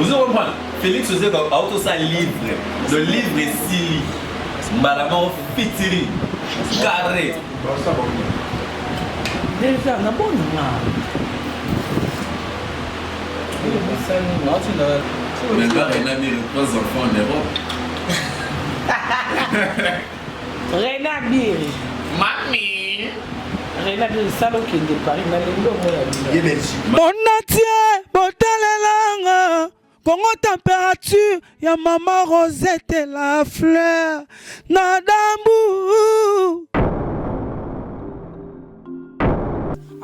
Ozo comprendre? Félix Ozeka autosa livre. Le livre esili. Mbala moko fitiri. Carré. Déjà na boni nga. Mais gars, il a mis trois enfants en Europe. Rena Biri. Mami. Rena Biri sala okende Paris na lelo omona Ye Belgique. Monatie botalelanga Congo température ya mama Rosette la fleur na dambu.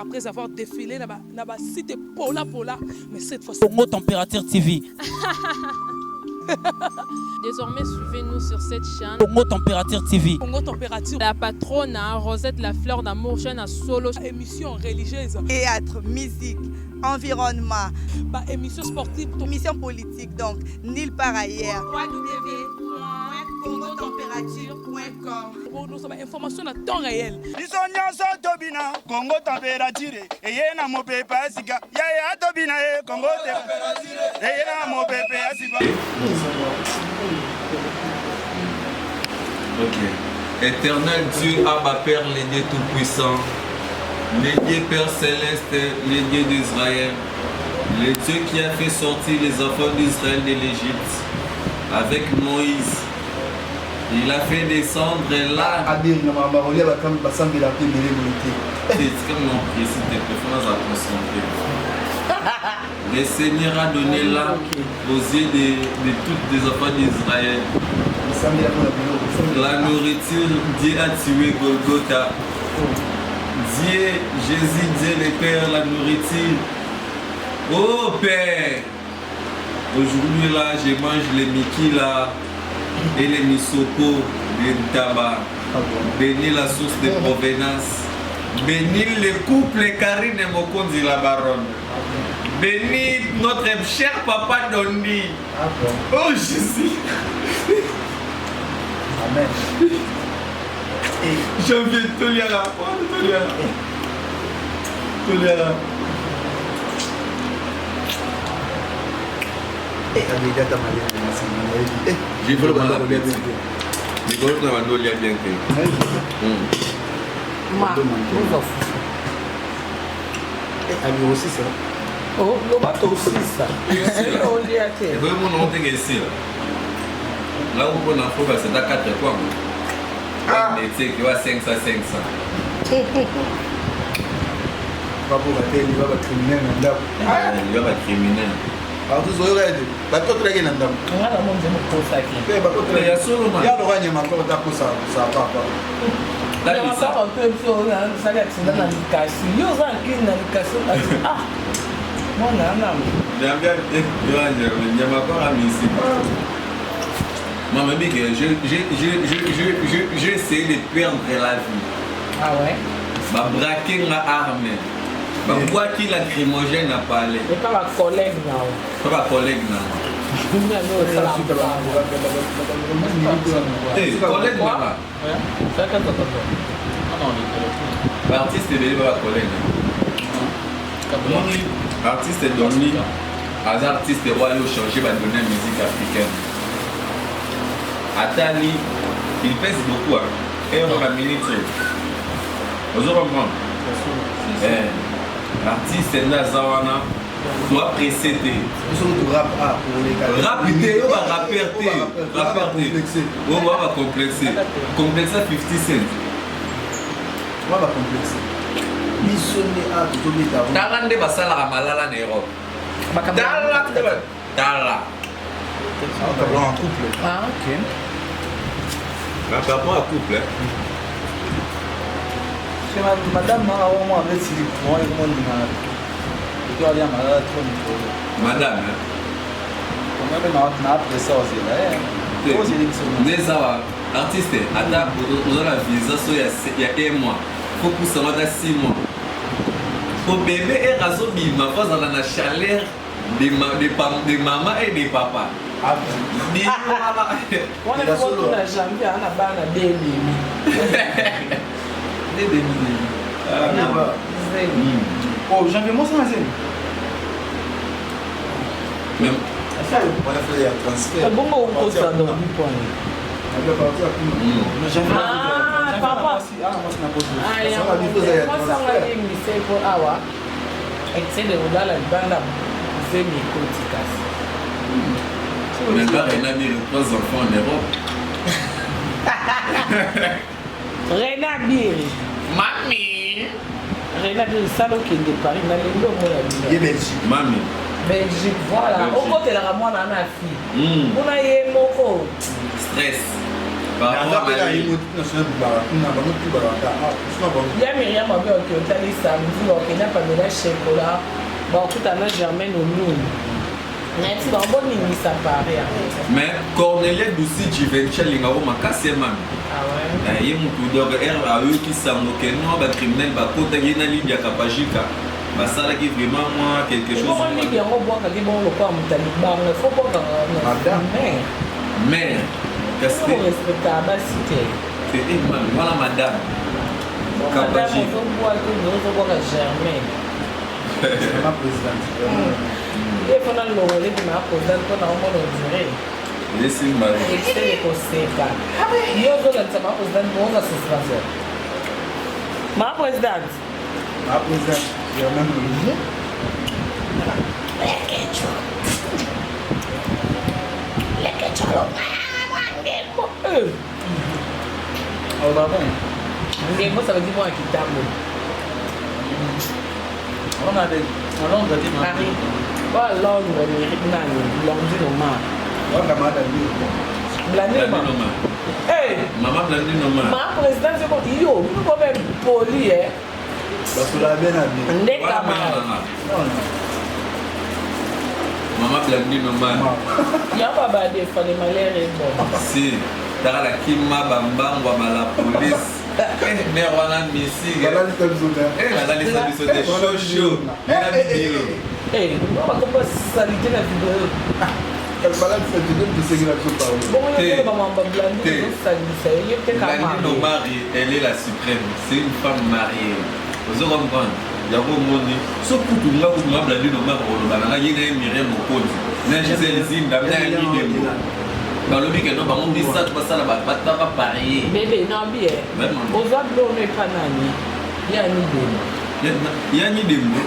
Après avoir défilé na ba, na ba site pola pola, mais cette fois Congo Température TV. Désormais, suivez-nous sur cette chaîne. Congo Température TV. Congo Température. La patronne, hein, Rosette la fleur d'amour, chaîne à solo. Émission religieuse. Théâtre, musique, environnement. Bah, émission sportive. Émission politique, donc, nulle part ailleurs. www.congotemperature.com Nous sommes information à temps réel. Biso nyonso tobina Congo température eye na mopepe ya sika yaya tobina ye Congo eye na mopepe ya sika. Ok. Éternel Dieu, Abba Père, le Dieu Tout-Puissant, le Dieu Père Céleste, le Dieu d'Israël, le Dieu qui a fait sortir les enfants d'Israël de l'Égypte avec Moïse. Il a fait descendre là. Abiri na makambo ya kolia basambelaka mpe ebele boye te. Tika mon précis te préférence à concentrer. Le Seigneur a donné là aux yeux de toutes les enfants d'Israël. La nourriture, Dieu a tué Golgotha. Dieu, Jésus, Dieu le Père, la nourriture. Oh Père, aujourd'hui là, je mange les mikila et les misoko de Ntaba. Bénis la source de provenance. Bénis le couple Karine et Mokonzi la baronne. Bénis notre cher papa Dondi. Oh Jésus. Amen. Janvier Toliara. Oh, Toliara. Toliara. J'ai vraiment la bête. Mikolo na bando olia bien te. Ma, ozwa fufu. Abi osisa. Oh, loba tosisa. Olia te. Eboyi mona otenge esila. Là où on a fait, c'est à 4 quoi. Métier qui va 500 500. Bapo bateli ba criminel na ndako. Yo ba criminel. Artiste oyo kaya te bakotelaki na ndako. Nga na monze mokosaki. Te bakotelaki. Ya solo man. Ya loka nyama koko ta kosa kosa papa. Nyama mpe biso osali accident na likasi. Yo oza nkini na likasi. Ah. Mwana na. Niambia nyama koko amisi. Maman Big, j'ai essayé de perdre la vie. Ah ouais? Ba braquer ma arme. Ba bwaki lacrymogène à parler. Et pas ma collègue non. Pas ma collègue non. Eh, collègue non. Artiste ebele ba collègue. Artiste Donny, aza artiste oyo ayo changer ba données musique africaine. Atali, il pèse beaucoup hein. Et on va minute. Ozo comprendre? Eh, artiste nde aza wana toa presse te. Rap te, yo ba rappeur te, rappeur te. Oyo ba ba complexe. Complexe 50 cent. Ba ba complexe. Biso nde a tozobeta. Tala nde basalaka malala na Europe. Tala nde ba tala. En couple. Ah, ok. Par rapport à couple, hein. Madame nanga oyo mwa abeti courant ekomondima etoki alia malala trop mikolo. Madame, hein. Konga mpe na apresa ozela ozela biso. Nde eza ba artiste ata oza na visa so ya 1 mois faut pusanga ata 6 mois po bébé ere azobima fo azala na chaleur de maman et de papa. Wana na janvier ana bana demi. Demi. Oh, janvier moi ça zemi. Même. Wana frais ya transfert. Bongo okosa dormi pwani. Ah, papa. Mwasanga limbisa po awa excès de kolala libanda zemi ekoti kasi. Mais là, Rena Biri, trois enfants en Europe. Rena Biri. Mami. Rena Biri, sala okende Paris nalingi omona bino. Ye Belgique. Mami. Belgique, voilà. Belgique. Okotelaka mwana wana fille. Mpona ye moko. Stress. Par Aza rapport mpe à na ye lui. motu national bibaka kuna bango tu balaka suna bango. Ya Miriam abe oke otali samedi bakokenda Pamela Shekola bakokuta na Germaine Olungu. Nayebisi bango boningisa Paris yango. Mais Cornelia Dusi Givenchy alingako makasi ye mami. Ah ouais. Eh, ye mutu donc r ayoki sango ke no bacriminel bakotaki ye na Lydia Kapajika basalaki vraiment mwa quelque chose. Ebongo ligue yango obwakaki bongo lokola moto ya libanga fo bwakaka na mare. Mais kasi te Orespectaka basi te. te eh, mami wana madame Madame Kapajika. ozobwaki ozobwaka Germaine. Ma présidente. Ye fona longoleki ma présidente mpona omona ondire. Esimba. Excès koseka. Yo ozolandisa ma présidente bongo oza suspension. Ma présidente. Ma présidente, Germaine Olivier. Oh, bah bon. Ngembo, ça veut dire moi à Kitambo. On avait à Londres, t'es Paris. Pas Londres, nani, Blondine Omar. Blandine Omar. Hey! Maman Blandine Omar. Ma présidente, c'est bon. Yo, nous quand même poli, hein. Basola bien na bien. Nde camarade. Maman Blandine Omar. Ya baba de fale malheur est bon. Si. Tala la kima bambangwa ba la police. Eh, mère wana misike. Balalisa biso te. Eh, balalisa biso te. Chaud chaud. Na video. Eh, on va comme salité na vidéo. Balalisa biso te tosengela biso parole. Bongo Te. yo ba mamba Blandine Te. ozosalisa ye te Blandine camarade. Omar, elle est la suprême. C'est une femme mariée. Ozo comprendre? Yango omoni so kutu nga kutu nga Blandine Omar koloba na nga ye na ye Miriam Mokonzi na Gisèle Zinda na ya Midembo balobi ke no bango misato basala bata baparie Bébé, non bien. Vraiment. Oza blono epa nani? Ya ni bema. Ya ni dembo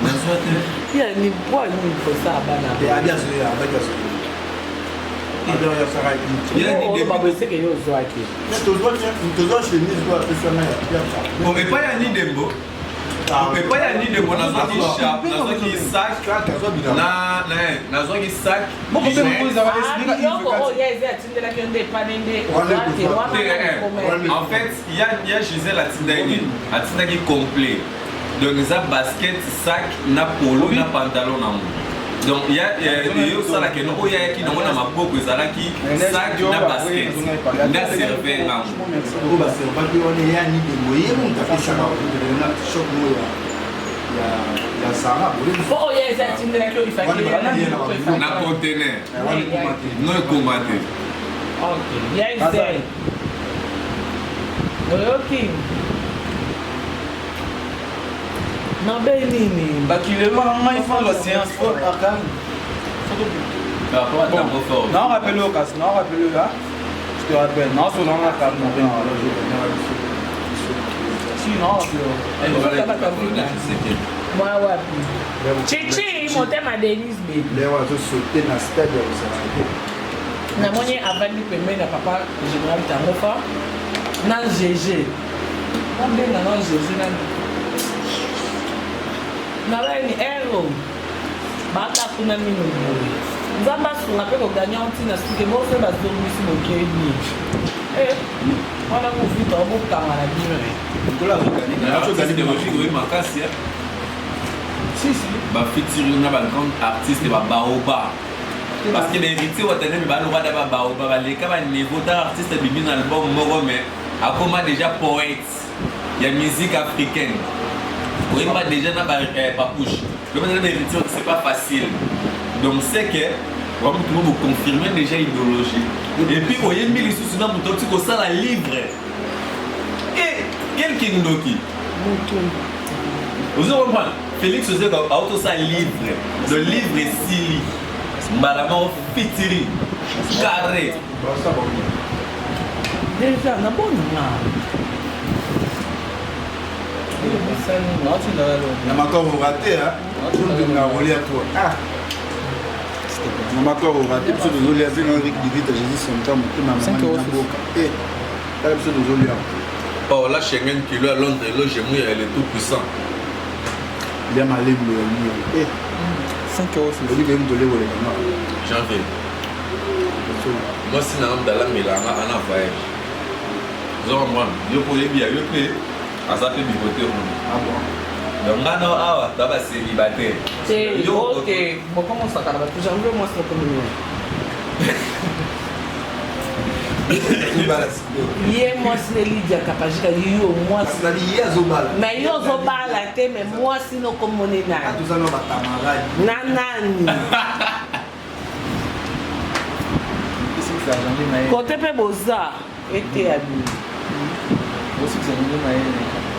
nazwa te. Ya ni bwa ni kosa bana. Te abi azoya, abaki azoya. Abi azoya Ya ni Oyo dembo. baboseke yo ozwaki. Tozwa chemise oyo apesanga ya piaka. Bon, epai ya Nidembo epai ya Nidembo nazwaki chape nazwaki sac na nazwaki sac Moko mpe moko ezalaka Ah, esika biloko oyo ya eza atindelaki yo nde epane nde Wana ozwa te ekozwa wana Te, na eh, komela. En fait, il y a, il y a Gisèle atindaki nini atindaki complet donc eza basket sac na polo na pantalon nango donc ya ye osalaka no oyo ayaki nango na maboko ezalaki sac na basket nde aserve ngango oyo baservaki wana ya Nidembo ye moto apesaka na shop moko ya Zara. Po oyo ya eza atindelaki yo ifaki Wana ye na na biloko na ifaki. conteneur Wana ekoma te. no ekoma te Ok, ya eza. Oyoki. Mabe nini? Bakilema ngai fo la séance fo arcane. par rapport à Tango Fort Non, rappelle-le, Cass. Non, rappelle-le là. Je te rappelle. Non, son nom là, Cap. Si, non, rappelle-le. Mwa wapi? Chichi, motema Denise Baby. Lero azosaute na stade ya kosala te. Namoni avandi pembeni na papa général Tangofa na GG. Nabenga na GG na nabani ero baka kuna mino boye nzambe asunga mpe koganya ntina suki boso bazongisi bokeni wana kovita obokanga na bino Nkolo azogane. Artiste oyi makasi eh. Si, si. bafeaturing na bagrand artiste babaoba parce que bahéritier watanemi baloba da babaoba baleka baniveau ta artiste abimi na album moko mais akoma déjà poète ya musique africaine oyemba déjà na bapouche loba na bahéritier c'est pas facile donc c'est que wamutu mo boconfirme déjà idéologie et puis oyembi lisusu na moto oti kosala livre e quel kindoki ozo comprendre Félix Ozeko autosala livre le livre esili. Mbala moko fitiri carré. Déjà na bona nga. Na makoro rate na kolia toi ah. Na makoro rate biso tozolia mpe na Eric Divita Jésus Santa motema mama na mboka eh, tala biso tozolia. Paola Schengen kilo ya Londres loge muya le tout puissant. Lia malembe ya muya eh. 5 euros. Oyebi ke moto olekoleka nga. Janvier. Mwasi na nga moto alambelaka nga ana voyage. Ozo comprendre? Yo mpe oyebi ya yo mpe aza mpe bibote kuna. Ah bon? Donc nga na awa toza ba célibataire. Te, ok, bokoma osakana bato janvier mwasi okomi nini? Ye mwasi ne Lydia Kapajika yo mwasi. Ye azobala. Mais yo ozobala te mais mwasi no komoni nani? Toza na ba camarades. Na nani? Kote mpe boza eteya bino.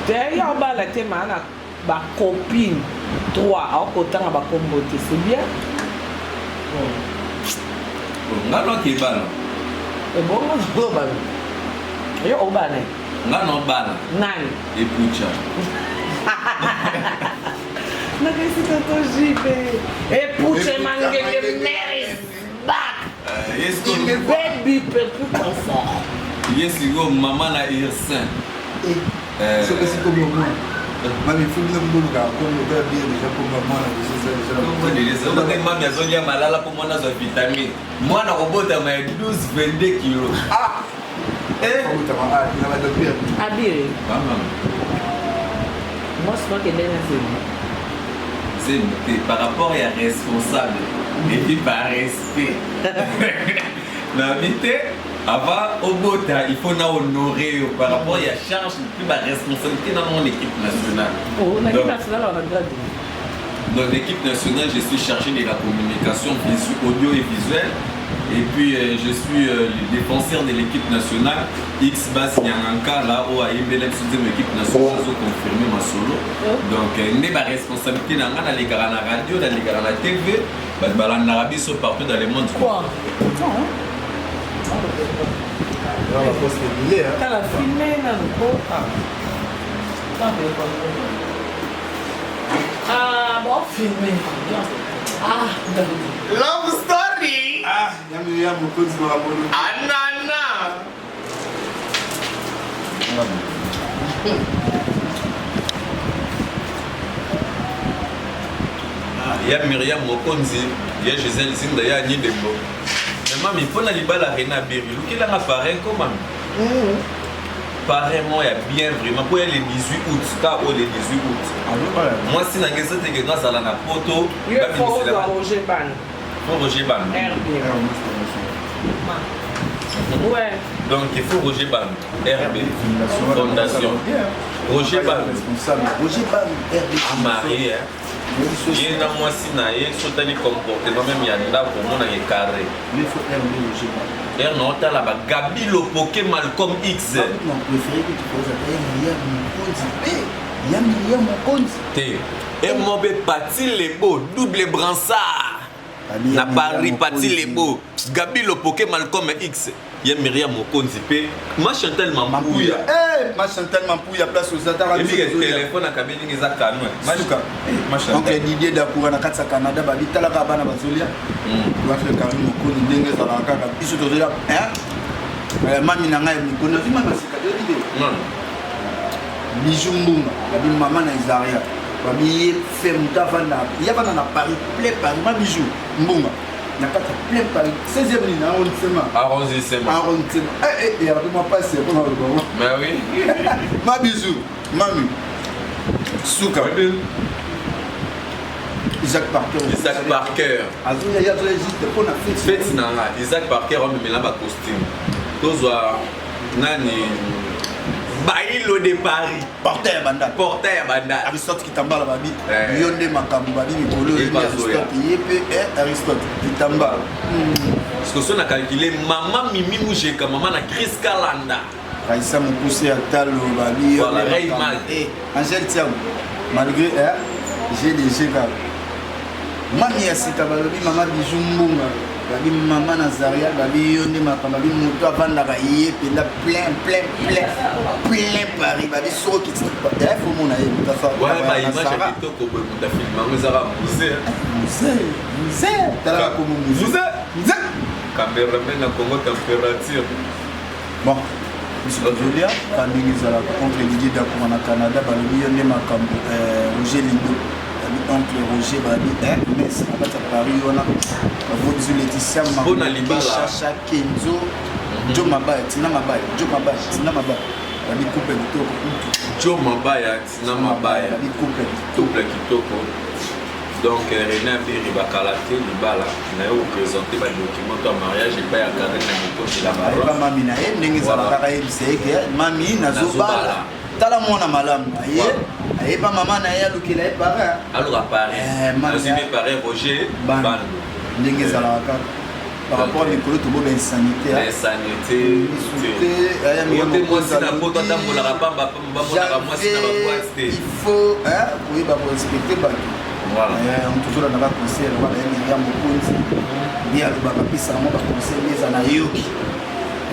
Te yo obala te maa na ba copine 3 aokotanga bakombo te c'est bien. Nga noki ebala. Ebongo obala. Yo obala. Nga no bala. Nani? Epucha. Nakasi tonton JP. Epucha mangenge mère is back. Baby peut plus confort. Ye sikoyo mama na Ursin. Soki sikoyo mwana mami fo bino bolukaka kombo to ya bien deja kombo ya mwana deja eza deja mami azolia malala mpo mwana azwa vitamine mwana kobotama ya 12 22 kilo. Ah Abiri. Mwasi bakende na zemi. Zemi te par rapport ya responsable et puis par respect. Nabi te avant obota il faut na honorer yo par rapport ya charge puis ba responsabilité na mon équipe nationale. Oh, na équipe nationale on a grade. Dans l'équipe nationale, je suis chargé de la communication audio et visuelle. Et puis, je suis le défenseur de l'équipe nationale. X Bass Nyanganka, là, où a Imbele, l'équipe nationale, a confirmé ma solo. Donc, ma responsabilité, dans la radio, dans la TV, dans l'Arabie, partout dans le monde. Quoi? Non. T'as la filmé, là, le Ah, bon, filmé. Ah, Love story. Ah, y'a mokonzi makambo. Anana. Ya Myriam Mokonzi, ya Gisèle Zinda, ya Annie Dembo. Mais mami, mpo na libala Rena Beri, lukelanga parrain ko mami. Parrain moko ya bien vraiment mpo ya le 18 août, ka oyo le 18 août. Mwasi na ngai eza teke nga azala na poto. Yo faut ozwa Roger Ban. Faut Roger Ban. RB. Ouais. Donc il faut Roger Ban, RB. Fondation. Roger Ban. Roger Ban, RB. Marié, hein. Ye na mwasi na ye so otali comportement meme ya ndako omonaka carré. R na otala ba Gabi Lopoke Malcolm X. Te R mo be Pati Lebo double bransard na Paris Pati Lebo Gabi Lopoke Malcolm X ya Myriam Mokonzi pe ma Chantal Mampuya. Eh, ma Chantal Mampuya place aux atara. Ebike téléphone akabeli eza kano. Suka. Ma Chantal. Oncle Didier Dakoura na kati ya Canada babi talaka bana bazolia. Bafle Karine Mokonzi ndenge ezalaka kaka biso tozolia hein. Mami na ngai Mokonzi azwi mami asika toyebi te. Bijou Mbunga babi mama na Isaria babi ye fe moto avanda ye avanda na Paris plein Paris ma Bijou Mbunga na kati ya plein Paris 16e nini arrondissement arrondissement arrondissement eh eh eyaka mwa pasi mpona koloba ngo mais oui ma Bijou mami suka Isaac Parker Isaac Parker azoya ye azoya juste mpona feti feti na nga Isaac Parker amemela ba costume tozwa nani Bailo de Paris portail ya bandal portail ya bandal Aristote Kitambala babi yo nde makambo babi mikolo oyo Aristote ye mpe Aristote Kitambala parce que so na calculer mama Mimi Mujeka mama na Chris Kalanda Raissa Mokuse ya talo babi yo voilà Rayman Angèle Tiago malgré GDG kaka. Mami ya sika balobi mama Bijou Mbunga, babi mama Nazaria, babi yo nde makambo, babi moto avandaka ye mpenza plein plein plein plein Paris, babi soki okiti eh, fo mona ye moto afa wana ba image ya kitoko boye moto afilme yango ezaka musée musée musée talaka komo musée musée cameraman na Congo température bon biso tozolia ka ndenge ezalaka oncle Didier Dakuma na Canada balobi yo nde makambo eh, Roger Lido babi oncle Roger babi eh, mes na kati ya Paris wana bavo biso Laetitia Mpona libala. Chacha Kenzo Jo Mabaya Tina Mabaya Jo Mabaya Tina Mabaya babi couple kitoko Jo Mabaya Tina Mabaya babi couple couple kitoko donc euh, René Abiri bakala te libala na yo kopresente badocument to ya mariage epai ya Karine na mokonzi la ayeba baronne mami na ye ndenge ezala Voilà. kaka yebisa ye ke mami nazobala Nazobala. tala mwana malamu aye ayeba mama na ye alukela ye parrain aluka parrain Eh, mami azwi mpe parrain Roger Bando. Bando ndenge ezalaka kaka par rapport Ok. mikolo toboba insanité insanité Misu te, aya te Miriam mwasi na Mokonzi poto alobi, atambolaka pamba pamba bamonaka mwasi na baboite te il faut hein, koyeba korespecte bato Voilà. tozolanda baconseil lokola ye Miriam Mokonzi nde alobaka apesaka mwa baconseil nde eza na yoki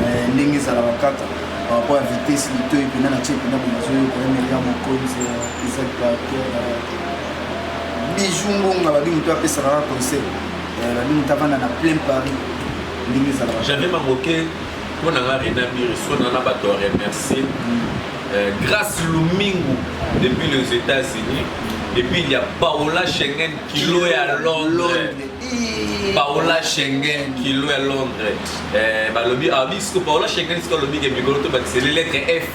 Eh, ndenge ezalaka kaka par rapport ya vitesse litoi mpena na tie mpena boye nazoyoka ye Miriam Mokonzi Isaac Parker Bijou Ngonga babi moto apesaka kaka conseil Eh, babi moto avanda na plein Paris ndenge ezalaka Javier Mangoke mpo na nga Rena Biri so na na bato ya remercier Grâce Lumingu depuis les États-Unis et puis il y a Paola Schengen kilo ya Londres Paola Schengen kilo ya Londres eh, balobi ah bisiko Paola Schengen sikoyo alobi ke mikolo to bakiseli lettre F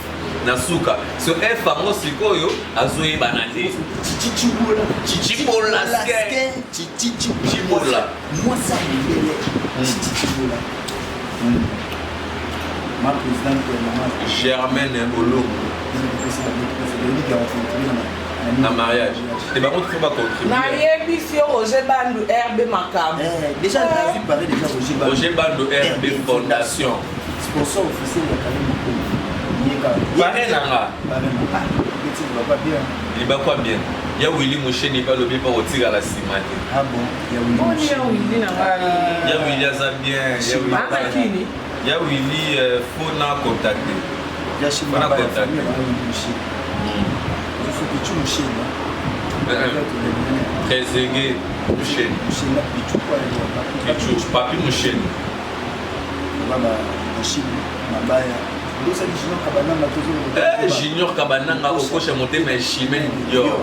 na suka so F yango sikoyo azoyebana te Chichibola Chichibola Chichibola mwasi ya mondele Chichibola ma présidente mama Germaine Olongo na mariage te bango tofo bacontribue nayebisi yo roger bandu rb makambo déjà nazwi parle déjà Roger Bandu Roger Bandu RB Fondation sponsor officiel ya Karim Mokonzi yeka Parrain na nga. parrain na ah petit papa bien libakwa bien ya Willy Musheni mpe alobi mpo kotikala nsima te ah bon ya Willy boni ya wili na ngai ya Willy aza bien ya Willy- akakini ya Willy euh, faut na contacter ya Shima Wana ba ya contact. famille ba Willy Musheni faut que tu Musheni Trezeguet Musheni Musheni Pichu kwa ya Pichu Papi Musheni baba Musheni mabaya ndosali Junior Kabananga Eh, tozo Junior Kabananga okosha motema ya Chimène Dior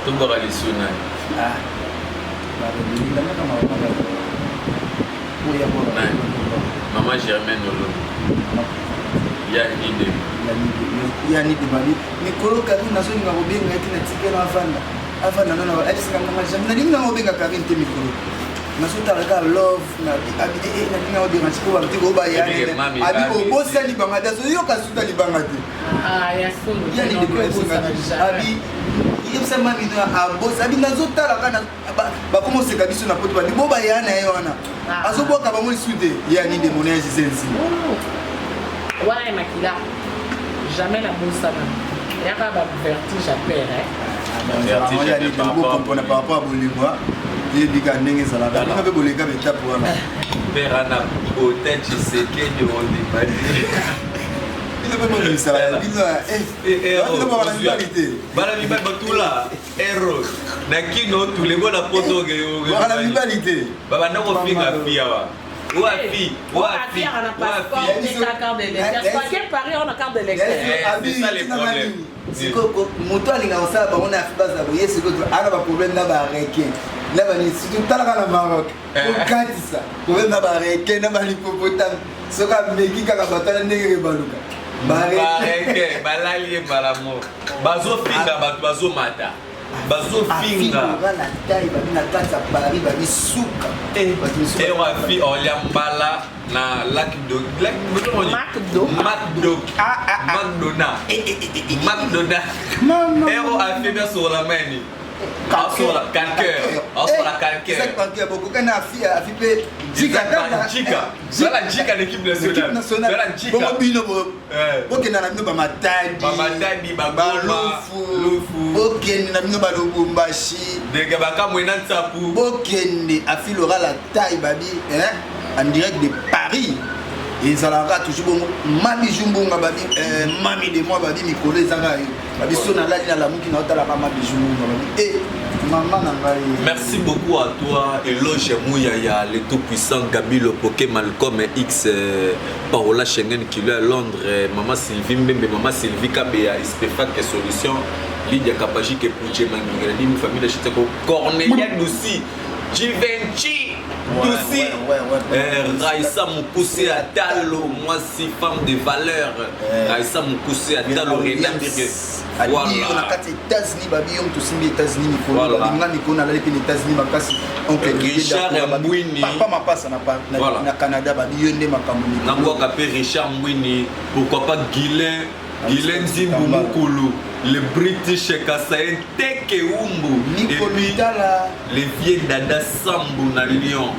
tobwaka lisu nani ah balingaka mama oya Nani? Mama Germaine Olongo ya Nide ya nidi babi mikolo karine nazolinga kobenga ete natikela avanda avanda nano abisinga nganga jamai nalingi nanga obenga karine te mikolo nazotala kaka love nalingi nanga oderange po bamte Ebike mami, obayabi mami. obosani libanga te azoyoka suta libanga te ya solo ya nidi abi yebisa mami no abosi abi nazotala kaka bakoma oseka biso na poto babi bo baya na ye wana Ah. azobwaka bango lisu te ya nidi mona ya gisele nsima wana ya makila jamais nabosana yaka bavertige ya pere Vertige ya par rapport à bokompona par rapport ya bolingo yebika ndenge ezalaka bino mpe boleka betape wana Père Anna Botin Tshisekedi ondima bino mpe bobimisaka bino bino bana mibali te bana mibali batula ero na kino otule na poto bana mibali te babanda kofinga fi awa wafi wafi na passeport te ka carte d'électeur soki Paris on a carte d'électeur Eh, c'est ça le problème. sikoyo moto alingaka kosala bango na afi baza boye sikoyo ana baproblème na barequin na bani surtout talaka na maroc kokatisa problème na barequin na balipopotame soki ameki kaka bato wana ndenge ebaluka bareke balali ye mbala moko bazofinga bato bazomata bazofinga na tai babi na kati ya paris babi suka Bato misusu ero afi olia mbala na lac do lac Macdo. macdo macdona macdona ero afi biasokola mani Calcaire. Isaac Calcaire bokoka na afi afi mpe Jika Zala Jika l'équipe nationale. Zala Jika. Bongo bino bokenda na bino bamatadi bamatadi balufu bokende na bino balubumbashi ndenge bakamwena nsapu bokende afi lora la taille babi en direct de Paris ezalaka toujours bongo mabiju mbonga babi mami de moi babi mikolo ezaka yo babi so nalali nalamuki naotalaka mabiju mbonga babi e mama na ngai. Merci beaucoup à toi, Eloge Mouyaya, le tout-puissant Gabi Lopoke, Malcolm X, Parola Schengen, Kilo à Londres, Maman Sylvie Mbembe, Maman Sylvie Kabea, Espefac Solution, Lydia Kapajik et Pouche Mangingela, famille de Chiteko, Cornelia Doussi, Givenchy, Doussi, Raïssa Moukoussé Atalo, moi si femme de valeur, Raïssa Moukoussé Atalo, Renan Birge. Voilà. Na kati États-Unis babi yo moto osimbi États-Unis mikolo babi nga mikolo nalali mpe na États-Unis makasi oncle Richard Mbwini papa mapasa na Canada babi yo nde makambo. Nabwaka mpe Richard Mbwini, pourquoi pas Guilain Guilain Nzimbu Mukulu, le British Kasayen Teke Umbu, et puis le vieux Dada Sambu na Lyon,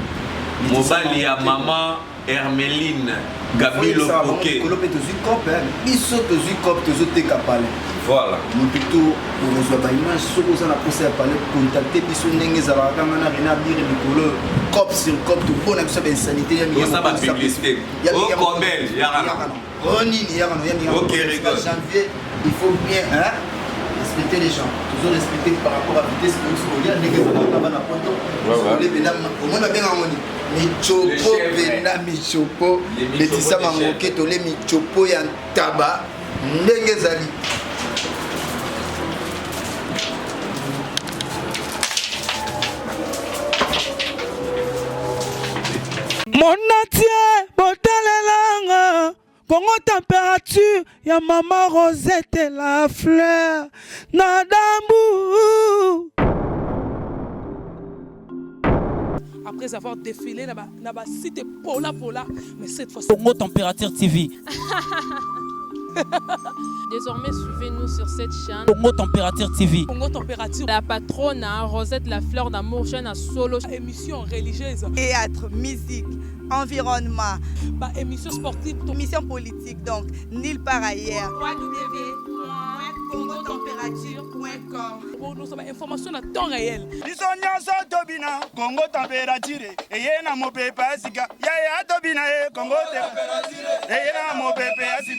mobali ya mama Hermeline Gabi Lopoke. Mikolo mpe tozwi cope, biso tozwi cope, tozoteka pale. Voilà. Moto to okozwa baimage soki oza na posa ya pale, contacte biso ndenge ezalaka kanga na Rena Bire mikolo cop sur cop tobona biso bainsanité ya Osa ba publicité. Okobel yakana. O nini yakana ya janvier, il faut bien hein, respecter les gens, toujours respecter par rapport à vitesse oyo kolia ndenge ezalaka bana poto olie pena omoni babenga ngoni michopo pena michopo betisa mangoke tole michopo ya ntaba ndenge ezali. Monatie botalelanga Congo température ya mama Rosette la fleur na dambu. Après avoir défilé na ba site pola pola, mais cette fois Congo Température TV. Désormais, suivez-nous sur cette chaîne. Congo Température TV. Congo Température. La patronne, hein, Rosette la fleur d'amour, chaîne à solo. Émission religieuse. Théâtre, musique, environnement. Bah, émission sportive. Émission politique, donc, nulle part ailleurs. www.congotempérature.com. Nous sommes information à temps réel. Biso nyonso tobina Congo température eye na mopepe ya sika yaya tobina ye Congo eye na mopepe ya sika.